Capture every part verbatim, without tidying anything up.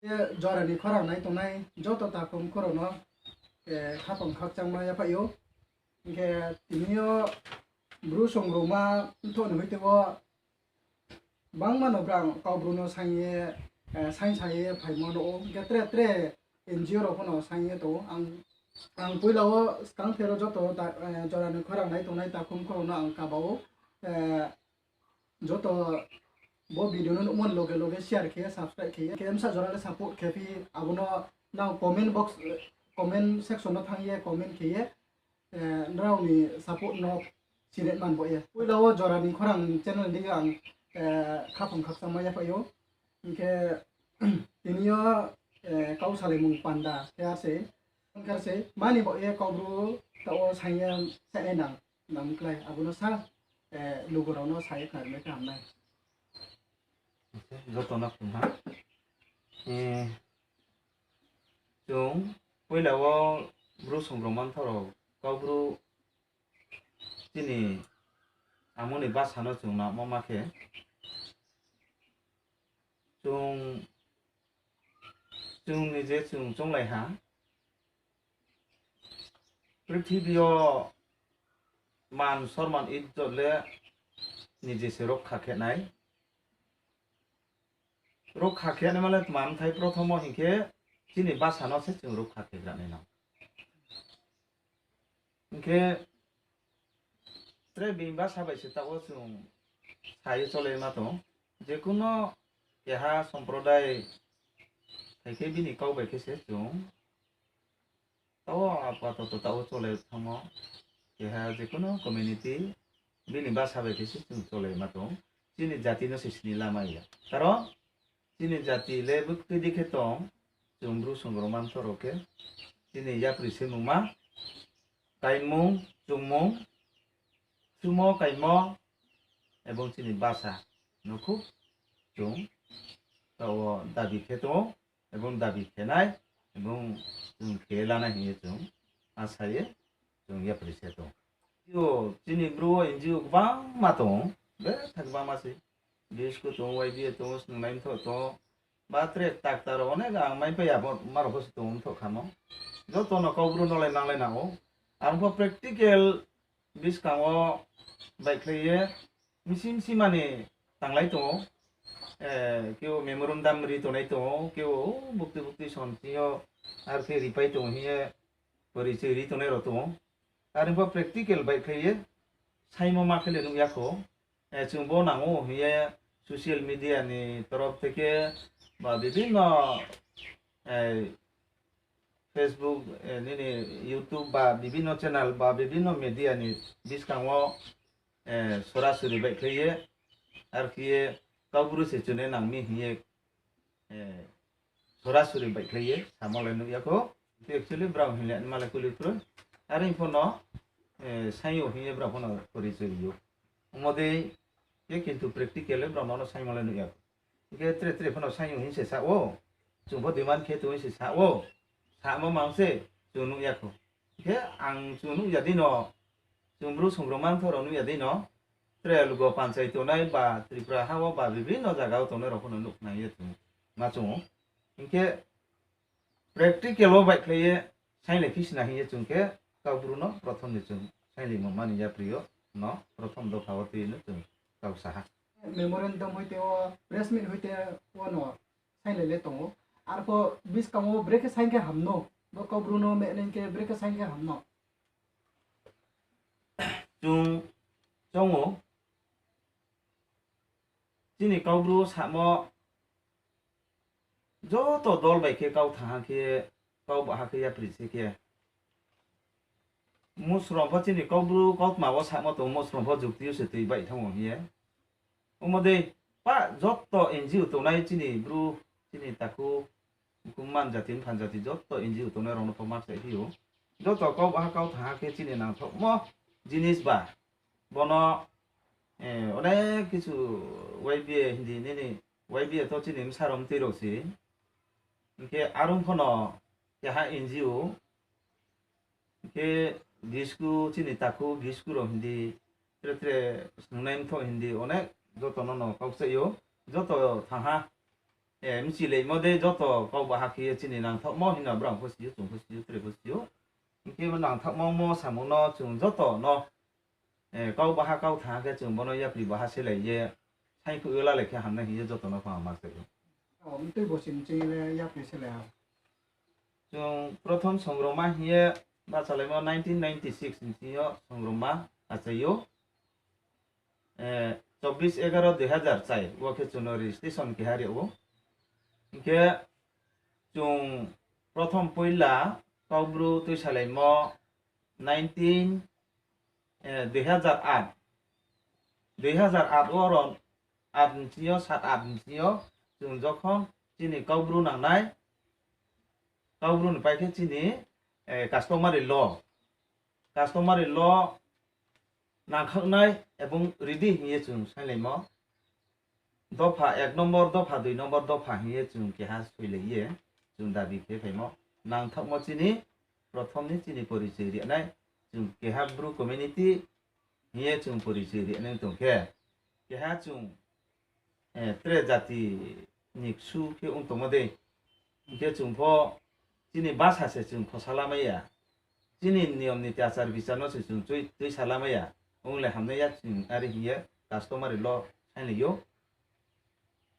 Jora ni khorang nai tongnai joto takhu mkhu rao no khaphang khakchangma yaphaih ou. Hing khe tini yo Bru songrongma mthoh ni hoite wo bangma no brang Kaubru no saing ye, saingsa ye phaimo no ou. Hing khe tre tre N G O rao pho no saing ye tong ou. Ang poila wo skang the ro joto jora ni khorang nai tongnai takhu mkhu rao no ang kaba ou. Joto bo video no nuhmo ni loge loge share khe ye, subscribe khe ye, khe bsa jora le support khe phi, abo no nrao comment box, comment section no thanng ye comment khe ye, nrao ni support no sini man bo ye. Poila wo Jora ni Khorang channel ni deing yo ang khaphang khakchangma yaphaih ou. Hing khe tini yo kau salaimung panda khe ar se, khe ar se mani bo ye Kaubru taoh wo saing ye sainai nang, nang klái abo no sa, lugu rao no sa ye khnari mai khe ham nai. Joto no khum ha. Chung poila wo Bru songrongma mthoh rao Kaubru chini amo ni basa no chung namo ma khe, chung, chung ni je chung chounglai ha, prithibi yo man sorman ijjot le nije se rokha khe nai. Rokha khe naima le tma mthai, prothom wo hing khe chini basa no se chung rokha khe gra nai nang. Hing khe tre being basa bai se taoh wo chung sa ye chole ma tong. Jekuno keha somprodai hai khe bini kau bai khe se chung taoh wo apatoto taoh wo chole thanngmo, keha jekuno community bini basa bai khe se chung chole ma tong. Chini jati no se sini lamai ya. Karon chini jati le buktui di khe tong, chung Bru songrongma mthoh rao khe chini yapri semungma, kaimung, chungmung, sumo, kaimo, ebong chini basa no khuh chung taoh wo dabi khe tong ou, ebong dabi khe nai, ebong chung khe lanai hing ye chung asa ye chung yapri se tong. Yo, chini Bru wo N G O gbangma tong ou, betha gbangma se. Disco tong ou, Y B A tong ou, Snungnai Mthoh tong ou, ba tre takta rao onek ang maipai ya, ma rao pho se tong ou mthoh khamo. Joto no Kaubru no le nanglai nang ou. Ang pho practical buskang wo baihkhlai ye, msi msi mani tanglai tong ou. Keu memorandum ri tongnai tong ou, keu buktui buktui son ching yo, ar khe ripai tong ou hing ye, porichoi ri tongnai rao tong ou. Are pho practical baihkhlai ye, saingmo ma khe le nuh ya kho. Chung bo nang ou hing ye social media ni torof theke ba bibhinno Facebook, nini YouTube ba bibhinno channel ba bibhinno media ni buskang wo sorasori baihkhlai ye, ar khe ye Kaubru se chunai nang mi hing ye sorasori baihkhlai ye samo le nuh ya kho. Actually brao hing le ma le kuli kroi. Are pho no saing ou hing ye brao pho no porichoi ri ou. Omo dei khe kintu practical le brao no no saingmo le nuh ya kho. Hing khe tre tre pho no saing ou hing se sa ou. Chung pho demand khe tong hing se sa ou. Samo mang se chung nuh ya kho. Hing khe ang chung nuh ya dei no, chung Bru songrongma mthoh rao nuh ya dei no, tre lugo panchai tongnai ba Tripura ha wo ba bibhinno zaga wo tongnai rao pho no nuh nai ye chung ma chung ou. Hing khe practical wo baihkhlai ye sainglai phi sna hing ye chung khe Kaubru no prothom ni chung sainglaimo mani yapri yo no prothom dopha wo tui no chung kau sa ha. Memorandum hoite wo, press meet hoite wo no sainglai le tong ou. Arpho buskang wo brekhe saing khe ham no, bo Kaubru no mehnai khe brekhe saing khe ham no. Chung choung ou, chini Kaubru samo joto dol bai khe kau thanng ha khe, kau baha khe yapri se khe, musrom pho chini Kaubru kautma wo samo tong, musrom pho jukti yo se tui baih thanng ou hing ye. Omo dei pa joto N G O tongnai chini Bru, chini takhu, mkhu man jati, mphan jati joto N G O tongnai rao no pho ma kchaih phi ou. Joto kau baha kau thanng ha khe chini nangthaohmo jinis ba, bo no onek kichu Y B A hing di, nini Y B A to chini bsa rao mtui rao se. Hing khe arung pho no keha N G O, hing khe Gisku, chini takhu Gisku rao hing di, tre tre Snungnai Mthoh hing di, onek joto no no kau kchaih ou, joto thanng ha. mchilaimo dei joto kau baha khe ye chini nangthaohmo hing no brao pho si ou, chung pho si ou, tre pho si ou. Hing khe bo nangthaohmo mo samung no chung joto no kau baha kau thanng khe chung bo no yapri baha selai ye, saingkhuh yo lalai khe hamnai hing ye joto no pho ang ma se ou. Mtui bo sing ching le yapri selai ha. Chung prothom songrongma hing ye bahchalaimo nineteen ninety six ni sing yo songrongma achai ou. চব্বিশ এগারো দুই হাজার চার wo khe chung no registration keha ri ou. Hing khe chung prothom poila Kaubru tuisalaimo nineteen, দুই হাজার আট, দুই হাজার আট wo aro আট ni sing yo, সাত আট ni sing yo chung যখন chini Kaubru nangnai, Kaubru ni pai khe chini customary law, customary law nangkhaohnai ebong ridi hing ye chung sainglaimo. Dopha এক নম্বর, dopha দুই নম্বর dopha hing ye chung keha soilai ye chung dabi khe phaimo. Nangthaohmo chini, prothom ni chini পরিচয় rinai, chung keha Bru community hing ye chung পরিচয় rinai tong khe, keha chung tre jati ni ksu khe ong tongmo dei. Hing khe chung pho chini basa se chung khosa lamai ya, chini niyom niti achar bichar no se chung tui, tuisa lamai ya, ong le hamnai ya chung are hing ye customary law sainglai ou.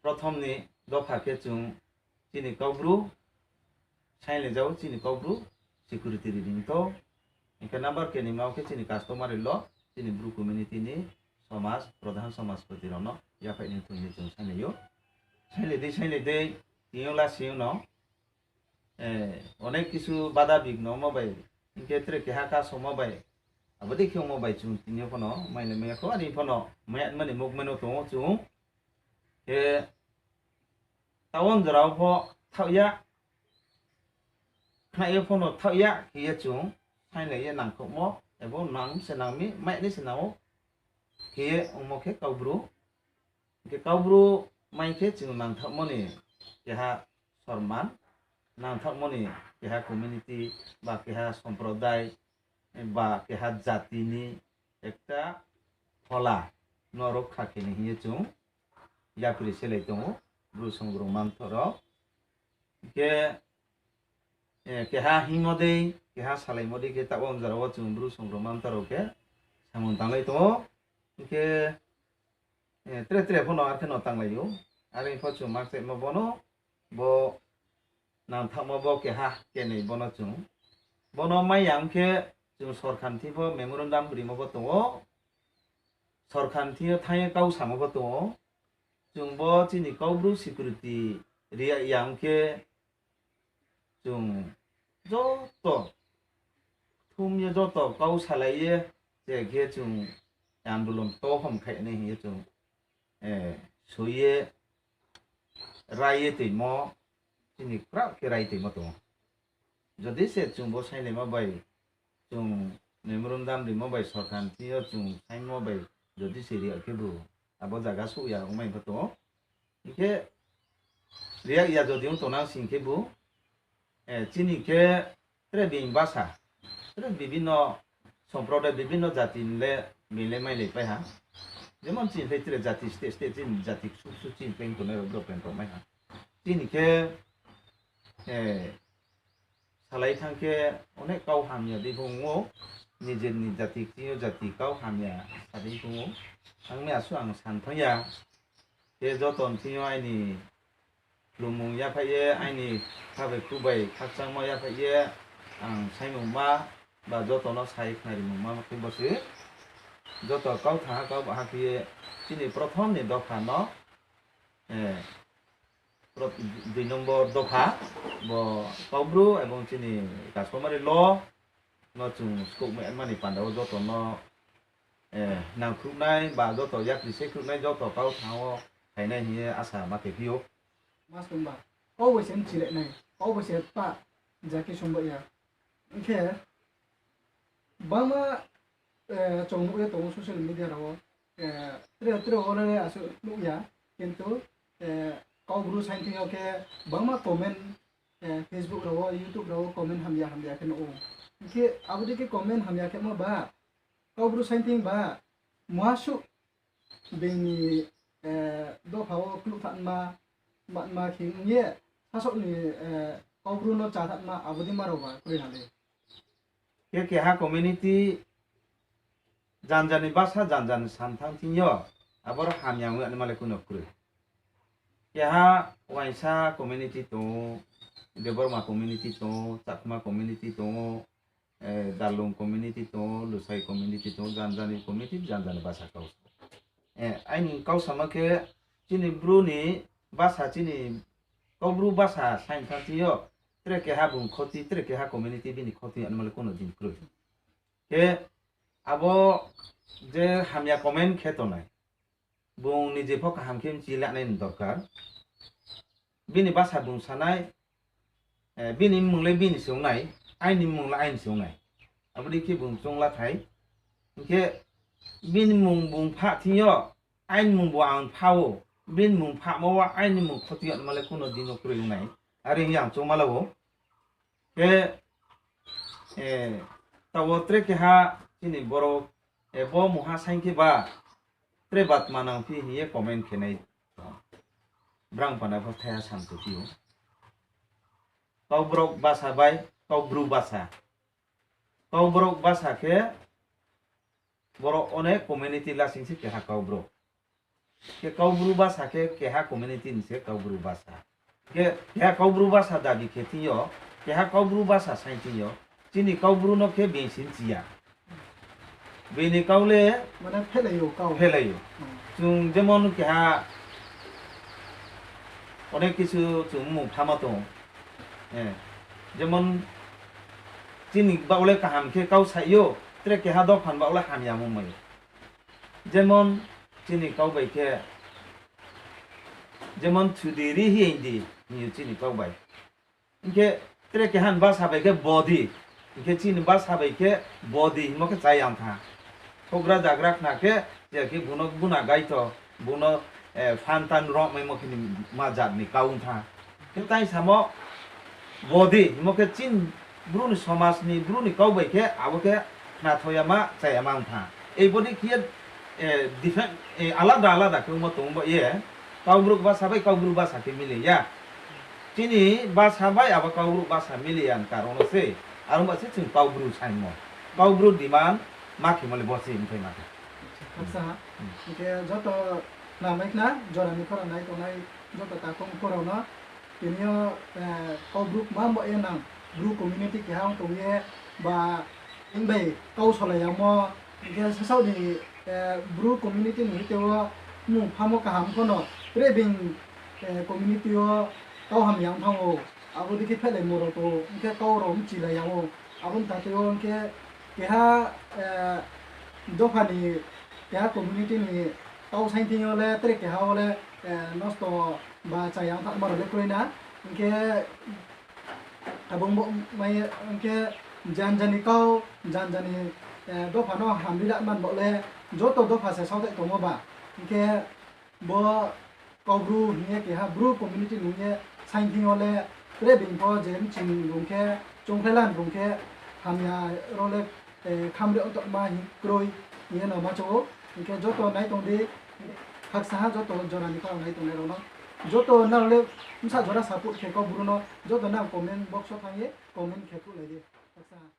Prothom ni dopha khe chung chini Kaubru sainglai jao, chini Kaubru security ri ri tong. Hing khe number keni ma wo khe chini customary law, chini Bru community ni সমাজ, প্রধান সমাজপতি rao no yaphaih ni thung ye chung sainglai ou. Sainglai dei, sainglai dei, tini yo lasing yo no অনেক কিছু বাধা বিঘ্ন ongmo bai, hing khe tre keha kasomo bai, abo dei khe ongmo bai chung tini yo pho no mailai mai ya kho, are pho no mai ya mani movement no tong ou chung. Khe taoh wo jora wo pho thaoh ya, khnai yo pho no thaoh ya khe ye chung sainglai ye nangkhaohmo, ebong nang se nang mi, mai ni se nang ou khe ye ongmo khe Kaubru. Hing khe Kaubru mai khe chung nangthaohmo ni keha sorman, nangthaohmo ni keha community, ba keha somprodai, ba keha jati ni একটা phola no রক্ষা khe ni hing ye chung yapri selai tong ou, Bru songrongma mthoh rao. Hing khe keha hingmo dei, keha salaimo dei khe taoh wo jora wo chung Bru songrongma mthoh rao khe samung tanglai tong ou. Hing khe tre tre pho no ar khe no tanglai ou. Are pho chung makchaihmo bo no, bo nangthaohmo bo keha kenoi bo no chung, bo no mai ya ong khe chung sorkar ni thing pho memorandum rimo bo tong ou, sorkar ni thing yo thanng ye kau samo bo tong ou. Chung bo chini Kaubru security ri ya ong khe chung joto thum ye joto kau salai ye, je khe chung andolon to hom khainai hing ye chung soi ye rai ye toimo, chini kraoh khe rai toimo tong ou. Jodi se chung bo sainglaimo bai, chung memorandum rimo bai, sorkar ni thing yo chung saingmo bai, jodi se ri ya khebu, abo zaga souh ya ongmai pho tong ou. Hing khe ri ya jodi ong tongnang sing khebu, chini khe tre being basa, tre বিভিন্ন সম্প্রদায়, বিভিন্ন jati ni le being le mailai pai ha. যেমন chini phai tre jati state state chini jati ksu ksu chini phai tongnai rao brao phen tongmai ha. Chini khe salai thanng khe অনেক kau hamya dei pho ong ou, নিজের ni jati chini yo jati kau hamya sa dei pho ong ou. Ang mi asuh ang san thanng ya, khe joto ni thing yo aini khlumung yaphaih ye, aini kha bai khu bai khakchangmo yaphaih ye, ang saimungma ba joto no sai khnarimungma khe bo se, joto kau thanng ha kau baha khe ye, chini prothom ni dopha no, দুই নম্বর dopha, bo Kaubru ebong chini customary law no chung skouhmai mani panda wo joto no nangkhruhnai ba joto yapri saikhruhnai joto kau thanng wo phainai hing ye asa ma khe phi ou. Mas tongba, kau bai se mchilai nai, kau bai se pa, jaki song ba ya. Hing khe bangma chung nuh ye tong ou social media rao wo, tre tre wo le asuh nuh ya, kintu Kaubru sainthing yo khe bangma comment, Facebook rao wo, YouTube rao wo comment hamya hamya khe nuh ou. Hing khe abo dei khe comment hamya khemo ba, Kaubru sainthing ba, muasuh being ni dopha wo kluh thanngma, ma, ma khe ong ye, sasaoh ni, eh, Kaubru no chá thanma abo dei ma rao ba kroi ha le. Khe keha community janja ni basa janja ni sam thanng thing yo, aboro hamya ong ya naima le kuno kroi. Keha uaingsa community tong ou, Debbarma community tong ou, Chakma community tong ou, eh, Darlung community tong ou, Lusai community tong ou, janja ni community, janja ni basa kau. Eh, aini kau samo khe chini Bru ni basa, chini Kaubru basa saing thanng thing yo, tre keha bung khoti, tre keha community bini khoti ya naima le kuno din kroi. Khe abo je hamya comment khe tongnai, bung ni je pho kaham khe mchi lanai ni dorkar. Bini basa bung sanai, eh, bini mmung le bini se ong nai, aini mmung le aini se ong nai. Abo dei khe bung choung la thai. Hing khe bini mmung bung phah thing yo, aini mmung bo ang pha ou, bini mmung phahmo wo aini mmung khoti ya naima le kuno din no kroi ong nai. Are hing ye ang choungma la ou. Khe, eh, taoh wo tre keha chini borok, eh, bo mungha saing khe ba, tre batma nang phi hing ye comment khe nai. Brang pana pho thaiha sam tongphi ou. Kaubrok basa bai Kaubru basa. Kaubrok basa khe borok onek community lasing se keha Kaubru. Khe Kaubru basa khe keha community ni se Kaubru basa. Khe keha Kaubru basa dabi khe thing yo, keha Kaubru basa saing thing yo, chini Kaubru no khe bini se mchi ya. Bini kau le মানে ফেলাই ou kau. Phelai ou. Hmm. Chung jemon keha onek kisu chung mmung phama tong. Eh, jemon chini baoh le kaham khe kau sai ou, tre keha dopha ni baoh le hamya ongmai ou. Jemon chini kau bai khe, jemon thudi ri hi di hing ou chini kau bai. Hing khe tre keha ni basa bai khe body. Hing khe chini basa bai khe body hingmo khe chaya ong tha. Houhgra jagra khna khe, je khe bung no guna gaitho, bung no, eh, phantan romai mo khe ni ma jat ni kau ong tha. Khe tai samo body hingmo khe chini Bru ni somaj ni, Bru ni kau bai khe abo khe khnathao yama, chaya ma ong tha. Ei body khe, eh, different, eh, alada alada khe ongmo tong ou ba ye, Kaubru basa bai Kaubru basa khe mili ya. Chini basa bai abo Kaubru basa mili ya ni karon no se, aro ba se chung Kaubru saingmo. Kaubru demand ma khemo le bo se mthai ma khe. Khaksa ha. Hmm. Hing khe joto namai khna, jora ni khorang nai tongnai joto takhu mkhu rao no, tini yo, eh, Kaubru kma bo ye nang, Bru community keha ong tong ye, ba hing bai kau solai yamo, hing khe sasaoh ni, eh, Bru community ni hite wo mmung phamo kaham pho no, tre being, eh, community wo kau hamya ong thanng ou, abo dei khe phehlaimo rao tong ou, hing khe kau rao mchilai ya ou, abo ni tatui wo hing khe keha, eh, dopha ni, keha community ni kau saing thing yo le tre keha wo le, eh, nosto ba chaya ong thanngma rao le kroi na, hing khe abo bo mai hing khe janja ni kau, janja ni, eh, dopha no hamri la man bo le joto dopha se saothai tongmo ba, hing khe bo Kaubru hing ye keha Bru community nung ye saing thing yo le tre being pho je mching rung khe, choungkhlai lan rung khe, hamya rao le, eh, khamri ong tongma hing kroi hing ye no ma chong ou. Hing khe joto nai tong di, khaksa ha joto jora ni khorang nai tongnai rao no. Joto nrao le bsa jora support khe Kaubru no, joto nang comment box wo thanng ye comment khe khuhlai di. Khaksa ha.